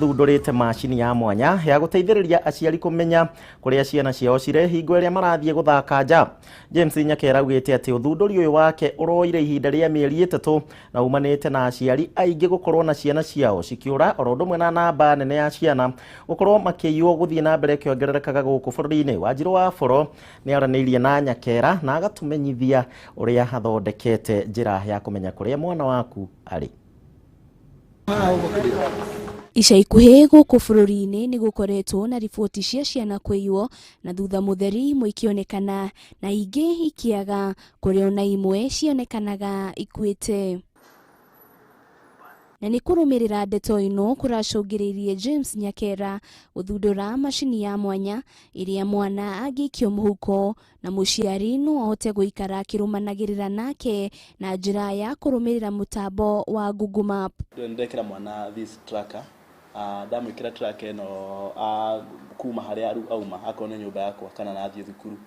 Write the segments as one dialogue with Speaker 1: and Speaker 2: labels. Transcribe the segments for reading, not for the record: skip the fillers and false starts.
Speaker 1: Thundũrĩte macini ya mwanya ya gũteithĩrĩria aciari kũmenya kũrĩa ciana ciao cirĩ hingo ĩrĩa marathiĩ gũthaka nja. James Nyakera augĩte atĩ ũthundũri ũyũ wake ũroire ihinda rĩa mĩeri 3 na umanĩte na aciari aingĩ gũkorwo na ciana ciao cikĩũra oro ũndũ ũmwe na namba nene ya ciana gũkorwo makĩiywo gũthiĩ na mbere ĩkĩongererekaga gũkũ bũrũri-inĩ. Wanjirũ wa Boro nĩ aranĩirie na Nyakera na agatũmenyithia ũrĩa athondekete njĩra ya kũmenya kũrĩa mwana waku arĩ.
Speaker 2: Ica ikuhĩ gũkũ bũrũri-inĩ nĩ gũkoretwo na riboti cia ciana kũiywo na thutha mũtheri imwe ikĩonekana na ingĩ ikĩaga, kũrĩa ona imwe cionekanaga ikuĩte. Na nĩ kũrũmĩrĩra ndeto ĩno kũracũngĩrĩirie James Nyakera gũthundũra macini ya mwanya ĩrĩa mwana angĩikio mũhuko na mũciari no ahote gũikara akĩrũmanagĩrĩra nake na njĩra ya kũrũmĩrĩra mũtambo wa Google Map.
Speaker 3: Ndekĩra mwana this tracker, ndamwĩkĩra tracker ĩno kuma harĩa auma, akorwo nĩ nyũmba yakwa kana nathiĩ thukuru,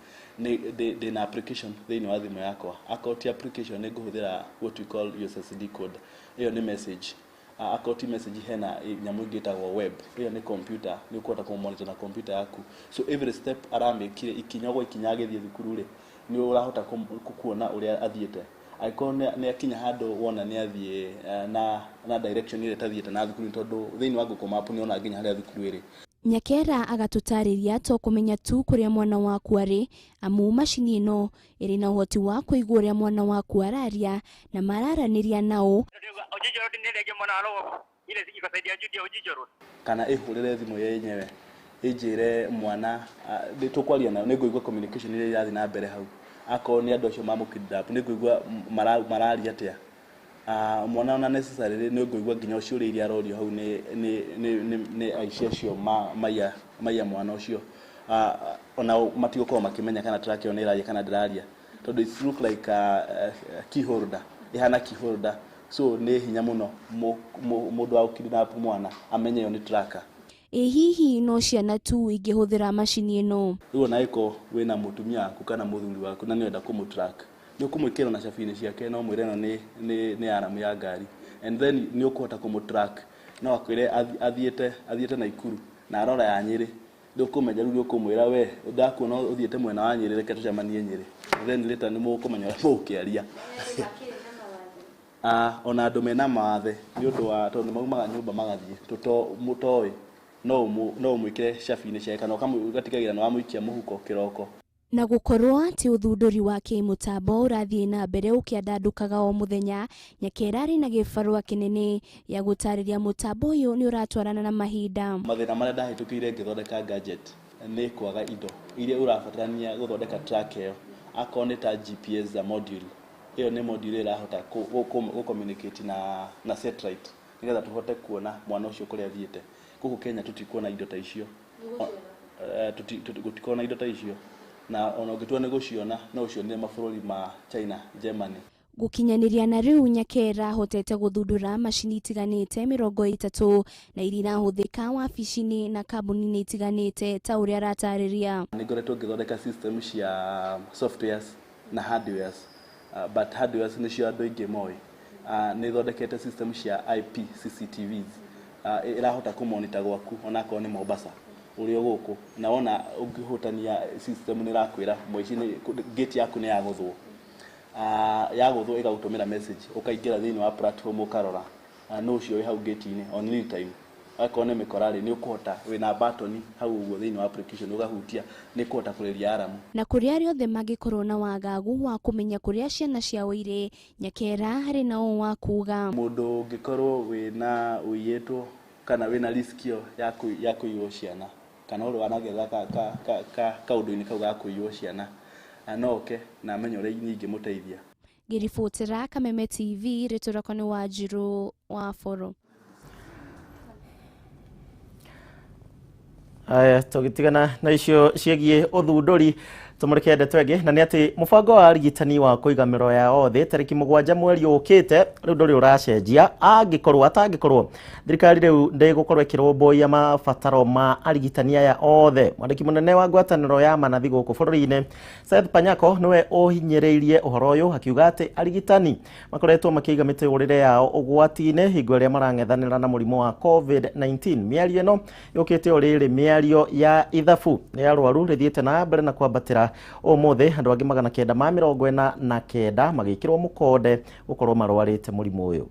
Speaker 3: ndĩna application thĩinĩ wa thimũ yakwa. Akorwo ti application nĩ ngũhũthĩra what we call USSD code, ĩyo nĩ message. Akorwo ti message hena nyamũ ĩngĩ ĩtagwo web, ĩyo nĩ computer, nĩ ũkũhota kũmonitor na computer yaku. So every step aramĩkire ikinya gwa ikinya agĩthiĩ thukuru rĩ, nĩ ũrahota kuona ũrĩa athiĩte. Angĩkorwo nĩ akinya handũ wona nĩ athiĩ na direction ĩrĩa ĩtathiĩte na thukuru, tondũ thĩinĩ wa Google Map nĩ ona nginya harĩa thukuru ĩrĩ.
Speaker 2: Nyakera agatũtarĩria to kũmenya tu kũrĩa mwana waku arĩ, amu macini ĩno ĩrĩ na ũhoti wa kũigua ũrĩa mwana waku araria na mararanĩria nao.
Speaker 3: Kana ĩhũrĩre thimũ yenyewe ĩnjĩre mwana nĩ tũkwaria nayo, nĩ ngũigua communication ĩrĩa ĩrathiĩ na mbere hau. Akorwo nĩ andũ acio mamũkidnap nĩ ngũigua mararia atĩa. Mwana ona necessarily nĩ ngũigua nginya ciũria iria arorio hau nĩ aici acio maiya mwana ũcio. Ona matigũkorwo makĩmenya kana track ĩyo nĩ ĩraria kana ndĩraria, tondũ it look like a key holder, ĩhana key holder, so nĩ hinya mũno mũndũ wa gũkidnap mwana amenye ĩyo nĩ tracker.
Speaker 2: Ĩ hihi no ciana tu ingĩhũthĩra macini ĩno?
Speaker 3: Rĩu ona ĩko wĩna mũtumia waku kana mũthuri waku na nĩ ũrenda kũmũtrack, nĩ ũkũmwĩkĩra na cabi-inĩ ciake na ũmwĩre ĩno nĩ alarm ya ngari, and then nĩ ũkũhota kũmũtrack. No akwĩre athiĩte Naikuru na arora ya Nyĩrĩ, ndũkũmenya rĩu ũkũmwĩra we ndakuona ũthiĩte mwena wa Nyĩrĩ, reke tũcemanie Nyĩrĩ, then later nĩ mũkũmenya ũrĩa mũgũkĩaria. Ona andũ mena mawathe nĩ ũndũ wa tondũ nĩ maumaga nyũmba magathiĩ mũtoĩ, no ũmwĩkĩre cabi-inĩ ciake kana ũgatigagĩrĩra nĩ wamũikia mũhuko kĩroko.
Speaker 2: Na gũkorwo atĩ ũthundũri wa kĩmũtambo ũrathiĩ na mbere ũkĩandandũkaga o mũthenya, Nyakera arĩ na gĩbarũa kĩnene gĩa gũtarĩria mũtambo ũyũ nĩ ũratwarana na mahinda.
Speaker 3: Mathĩna marĩa ndahĩtũkĩire ngĩthondeka gadget nĩ kwaga indo iria ũrabatarania gũthondeka track ĩyo, akorwo nĩ ta GPS module, ĩyo nĩ module ĩrahota gũ-communicate na satellite nĩgetha tũhote kuona mwana ũcio kũrĩa athiĩte. Gũkũ Kenya tũtikuona indo ta icio, gũtikorwo na indo ta icio, na ona ũngĩtua nĩ gũciona no ũcionire mabũrũri ma China, Germany.
Speaker 2: Gũkinyanĩria na rĩu Nyakera ahotete gũthundũra macini itiganĩte 30 na iria irahũthĩka wabici-inĩ na kambuni-inĩ itiganĩte ta ũrĩa aratarĩria.
Speaker 3: Nĩ ngoretwo ngĩthondeka system cia softwares na hardwares, but hardwares nĩcio andũ aingĩ moĩ. Nĩ thondekete system cia IP CCTVs, ĩrahota kũmonitor gwaku onakorwo nĩ Mombasa ũrĩ o gũkũ, na wona ũngĩhutania system nĩ ĩrakwĩra mũici nĩ gate yaku nĩ yagũthwo. Yagũthwo ĩgagũtũmĩra message, ũkaingĩra thĩinĩ wa platform ũkarora nũ ũcio wĩ hau gate-inĩ on real time. Akorwo nĩ mĩkora rĩ, nĩ ũkũhota wĩna button hau ũguo thĩinĩ wa application ũgahutia, nĩ ũkũhota kũrĩria alarm.
Speaker 2: Na kũrĩ arĩa othe mangĩkorwo na wagagu wa kũmenya kũrĩa ciana ciao irĩ, Nyakera harĩ na ũũ wa kuga.
Speaker 3: Mũndũ ũngĩkorwo wĩna ũiyĩtwo kana wĩna risk ĩyo ya kũiywo ciana, kana ũrĩa wanagerera kaũndũ-inĩ kau ga kũiywo ciana, no oke na amenye ũrĩa niĩ ingĩmũteithia.
Speaker 2: Ngĩribotera Kameme TV, rĩtwa rĩakwa nĩ Wanjirũ wa Boro.
Speaker 1: Aya, tũgĩtigana na icio ciĩgiĩ ũthundũri. Tumurike ndeto ĩngĩ, na nĩ atĩ mũbango wa arigitani wa kũiga mĩro yao thĩ tarĩki 7 mweri ũkĩte rĩu ndũrĩ ũracenjia, angĩkorwo atangĩkorwo thirikari rĩu ndĩgũkorwo ĩkĩrũmbũiya mabataro ma arigitani aya othe. Mwandĩki mũnene wa ngwatanĩro ya manathi gũkũ bũrũri-inĩ Seth Panyako nĩwe ũhinyĩrĩirie ũhoro ũyũ, akiuga atĩ arigitani makoretwo makĩiga mĩtũrĩre yao ũgwati-inĩ hingo ĩrĩa marang'ethanĩra na mũrimũ wa COVID-19. Mĩario ĩno yũkĩte o rĩrĩ mĩario ya ithabu nĩ arwaru rĩthiĩte na mbere na kwambatĩra. Ũmũthĩ andũ angĩ 949 magĩkĩrwo mũkonde gũkorwo marwarĩte mũrimũ ũyũ.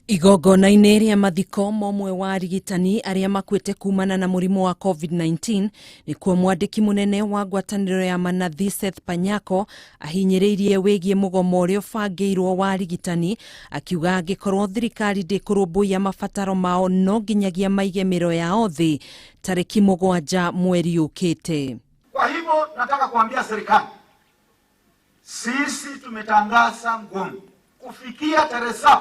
Speaker 4: Igongona-inĩ rĩa mathiko ma ũmwe wa arigitani arĩa makuĩte kumana na mũrimũ wa COVID-19 nĩkuo mwandĩki mũnene wa ngwatanĩro ya manathi Seth Panyako ahinyĩrĩirie wĩgiĩ mũgomo ũrĩa ũbangĩirwo wa arigitani, akiuga angĩkorwo thirikari ndĩkũrũmbũiya mabataro mao no nginyagia maige mĩro yao thĩ tarĩki 7 mweri ũkĩte.
Speaker 5: Kwa hivyo nataka kuambia serikali, sisi tumetangaza mgomo kufikia tarehe 7,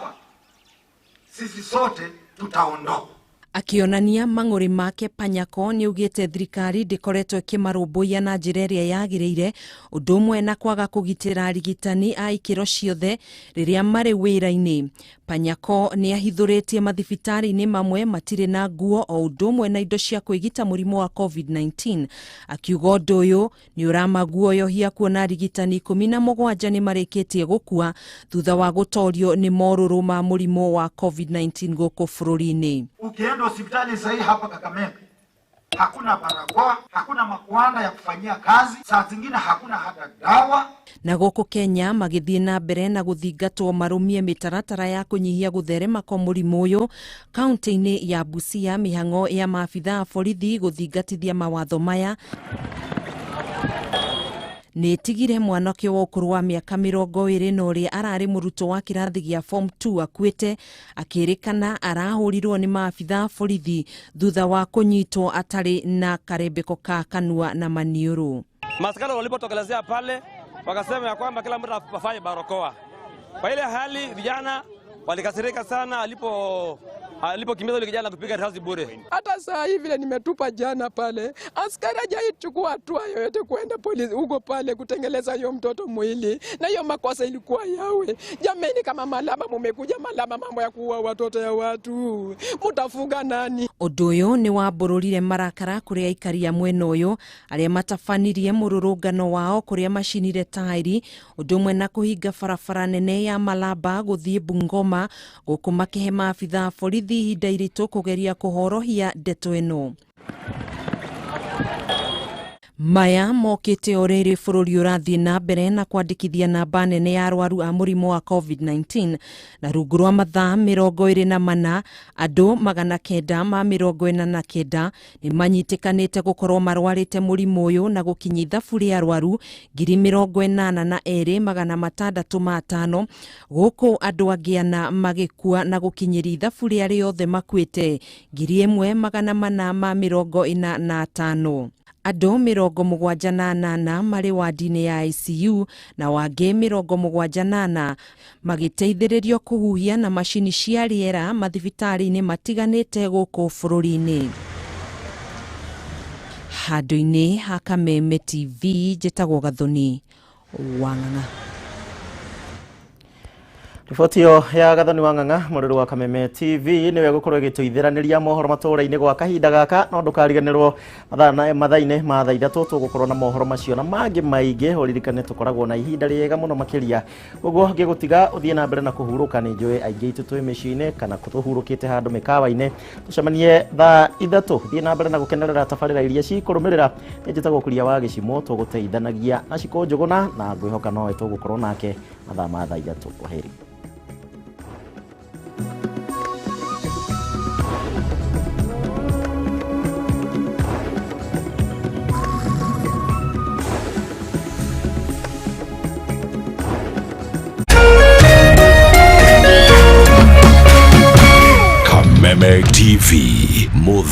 Speaker 5: sisi sote tutaondoka.
Speaker 4: Akionania mang'ũrĩ make, Panyako nĩaugĩte thirikari ndĩkoretwo ĩkĩmarũmbũiya na njĩra ĩrĩa yagĩrĩire, ũndũ ũmwe na kwaga kũgitĩra arigitani a ikĩro ciothe rĩrĩa marĩ wĩra-inĩ. Panyako nĩahithũrĩtie mathibitarĩ-inĩ mamwe matirĩ na nguo o ũndũ ũmwe na indo cia kwĩgita mũrimũ wa COVID-19, akiuga ũndũ ũyũ nĩ ũramaguoyohia kuona arigitani 17 nĩmarĩkĩtie gũkua thutha wa gũtorio nĩ morũrũ ma mũrimũ wa COVID-19 gũkũ bũrũri-inĩ.
Speaker 5: Ukienda hospitali sahii hapa Kakamega hakuna barakoa, hakuna makwanda ya kufanyia kazi, saa zingine hakuna hata dawa.
Speaker 4: Na gũkũ Kenya magĩthiĩ na mbere na gũthingatwo marũmie mĩtaratara ya kũnyihia gũtherema kwa mũrimũ ũyũ kaunti-inĩ ya Busia, mĩhang'o ya maabitha a borithi gũthingatithia mawatho maya nĩtigire mwanake wa ũkũrũ wa mĩaka 20 na ũrĩa ararĩ mũrutwo wa kĩrathi gĩa form 2 akuĩte, akĩrĩkana arahũrirwo nĩ maabitha a borithi thutha wa kũnyitwo atarĩ na karembeko ka kanua na maniũrũ.
Speaker 6: Maskari walipotokelezea pale wakasema ya kwamba kila mtu afanye barakoa. Kwa ile hali vijana walikasirika sana alipokimbiza yule kijana kupiga risasi bure.
Speaker 7: Hata saa hii vile nimetupa jana pale, askari hajaichukua hatua yoyote kuenda polisi huko pale kutengeleza hiyo mtoto mwili, na hiyo makosa ilikuwa yawe. Jameni, kama Malaba mumekuja Malaba mambo ya kuua watoto ya watu, mutafuga nani?
Speaker 4: Ũndũ ũyũ nĩ wambũrũrire marakara kũrĩ aikari a mwena ũyũ arĩa matabanirie mũrũrũngano wao kũrĩa macinire tairi, ũndũ ũmwe na kũhinga barabara nene ya Malaba gũthiĩ Bungoma, gũkũ makĩhe maabitha a borithi ihinda iritũ kũgeria kũhorohia ndeto ĩno. Maya mokĩte o rĩrĩ bũrũri ũrathiĩ na mbere na kwandĩkithia namba nene ya arwaru a mũrimũ wa COVID-19, na rungu rwa mathaa 24 andũ 949 nĩmanyitĩkanĩte gũkorwo marwarĩte mũrimũ ũyũ na gũkinyia ithabu rĩa arwaru 82,605, gũkũ andũ angĩ ana magĩkua na gũkinyĩria ithabu rĩa arĩa othe makuĩte 1445. Andũ 78 marĩ wadi-inĩ ya ICU na wangĩ 74 magĩteithĩrĩrio kũhuhia na macini cia rĩera mathibitarĩ-inĩ matiganĩte gũkũ bũrũri-inĩ. Handũ-inĩ ha Kameme TV, njĩtagwo Gathoni Wang'ang'a.
Speaker 1: Riboti ĩyo ya Gathoni Wang'ang'a mũrĩrĩ wa Kameme TV nĩwe gũkorwo ĩgĩtũithĩranĩria mohoro matũũra-inĩ gwa kahinda gaka, no ndũkariganĩrwo mathaa-inĩ ma thaa 3 tũgũkorwo na mohoro macio na mangĩ maingĩ. Ũririkane tũkoragwo na ihinda rĩega mũno makĩria, ũguo ngĩgũtiga ũthiĩ na mbere na kũhurũka. Nĩ njũĩ aingĩ aitũ twĩ mĩciĩ-inĩ kana tũhurũkĩte handũ mĩkawa-inĩ. Tũcemanie thaa 3, thiĩ na mbere na gũkenerera tabarĩra iria cikũrũmĩrĩra. Nĩ njĩtagwo Kuria wa Gĩcimo, tũgũteithanagia na Cikũ Njũgũna na ngwĩhoka nowe tũgũkorwo nake mathaa ma thaa 3. Kwaheri.
Speaker 8: Kameme TV, more